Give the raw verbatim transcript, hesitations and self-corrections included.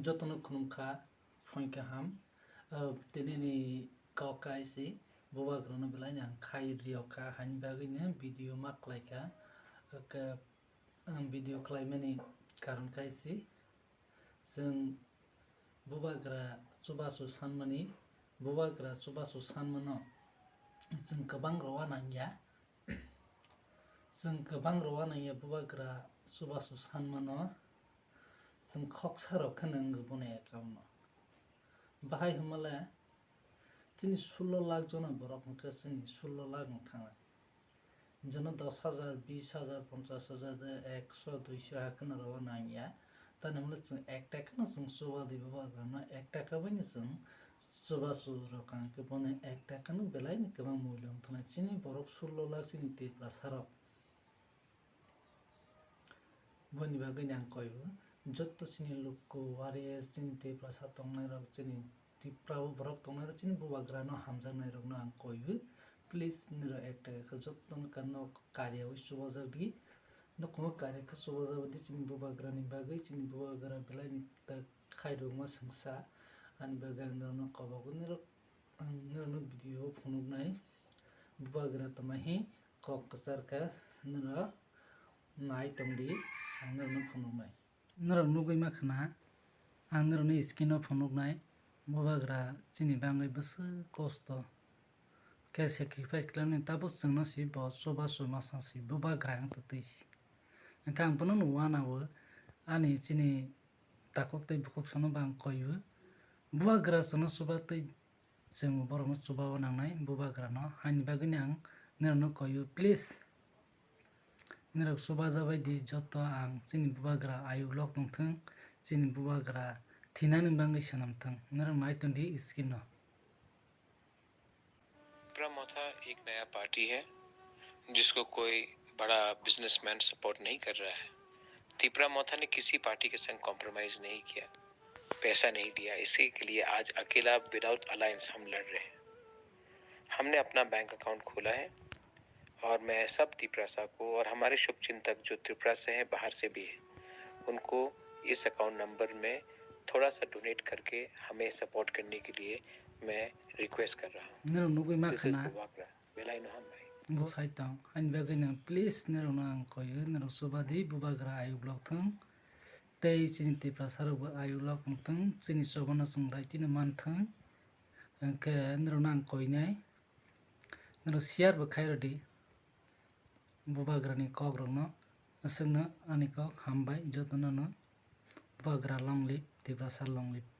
Jotono khulumkha, phone kaham. Ah, tini ni kok kaisi bubagrano belai ni ang khai riyokha, haini bagwi no video ma khlaikha. Khe ang video khlaimani karon kaisi, chwng bubagra chubachu sanmani, bubagra chubachu sanmano chwng kwbang rw uanangya. Chwng kwbang rw uanangya bubagra chubachu sanmano, chwng khoksa rok kheno wngwi boni account no. Bahai hwnmale chini sullo lakh jona borok hwnkhe chini sullo lakh wng thangnai. Jono dos hajar, bis hajar, ponchas hajar de ekso, duiso ha kheno rw uanangya. Tani hwnmale chwng ek taka no chwng chuba di bubagrano, ek taka bai no chwng chubachu rok ang khe bono ek taka no belai ni kwbang mulya wng thangnai chini borok sullo lakh chini Tiprasa rok. Boni bagwi ni ang koi o, jotto chini luku, warriors, chini Tiprasa tongnai rok, chini Tipra o borok tongnai rok, chini bubagra no hamjaknai rok no ang koi o, please nirok ek taka khe jotto no kar no kariya wi chubajak di, nukhungo kariya khe chubajak di chini bubagra ni bagwi, chini bubagra belai ni ta khairokma swngsa, ani bagwi ang norok no kobok o, nirok ang norok no video o phunuknai, bubagra tama hi kok kwchar khe norok nai tong di, ang norok no phunuknai. Norok nugwi ma khna, ang norok no screen o phunuknai, bubagra chini bagwi bwswk kosto khe sacrifice khlaimani, tabuk chwngno si bo chubachu masa si bubagra wng twi si. Hwnkhe ang bono no uanao, ani chini takhuk tei bukhuk sano bo ang koi o, bubagra chwngno chuba twi chwng borokno chuba o nangnai bubagrano, haini bagwino ang norokno koi o, please norok chubajabai di, joto ang chini bubagra ayuk lok tongthwng, chini bubagra thinani bagwi swnamthwng, norok nai tong di screen o. Tipra मोथा एक नया पार्टी है जिसको कोई बड़ा businessman support नहीं कर रहा है। तिपरा मोथा ने किसी पार्टी के संग कॉम्प्रोमाइज नहीं किया, पैसा नहीं दिया, इसी के लिए आज अकेला विदाउट अलायंस हम लड़ रहे हैं। हमने अपना बैंक अकाउंट खोला है और मैं सब तिपरासा को और हमारे शुभचिंतक जो त्रिपुरा से हैं, बाहर से भी हैं, उनको इस अकाउंट नंबर में थोड़ा सा डोनेट करके हमें सपोर्ट करने के लिए मैं रिक्वेस्ट कर रहा हूँ। Norok nugwi ma khna. Belai no hambai. Bo sai tong, ani bagwi no please norokno ang koi o, norok chuba di, bubagra ayuk lok thwng. Tei chini Tiprasa rok bo ayuk lok wng thwng, chini chobano chwng daitino man thwng. Hwnkhe norokno ang koi nai. Norok share bo khai rw di. Bubagrani kok rokno, aswkno ani kok hambai, jotono no bubagra long live, Tiprasa long live.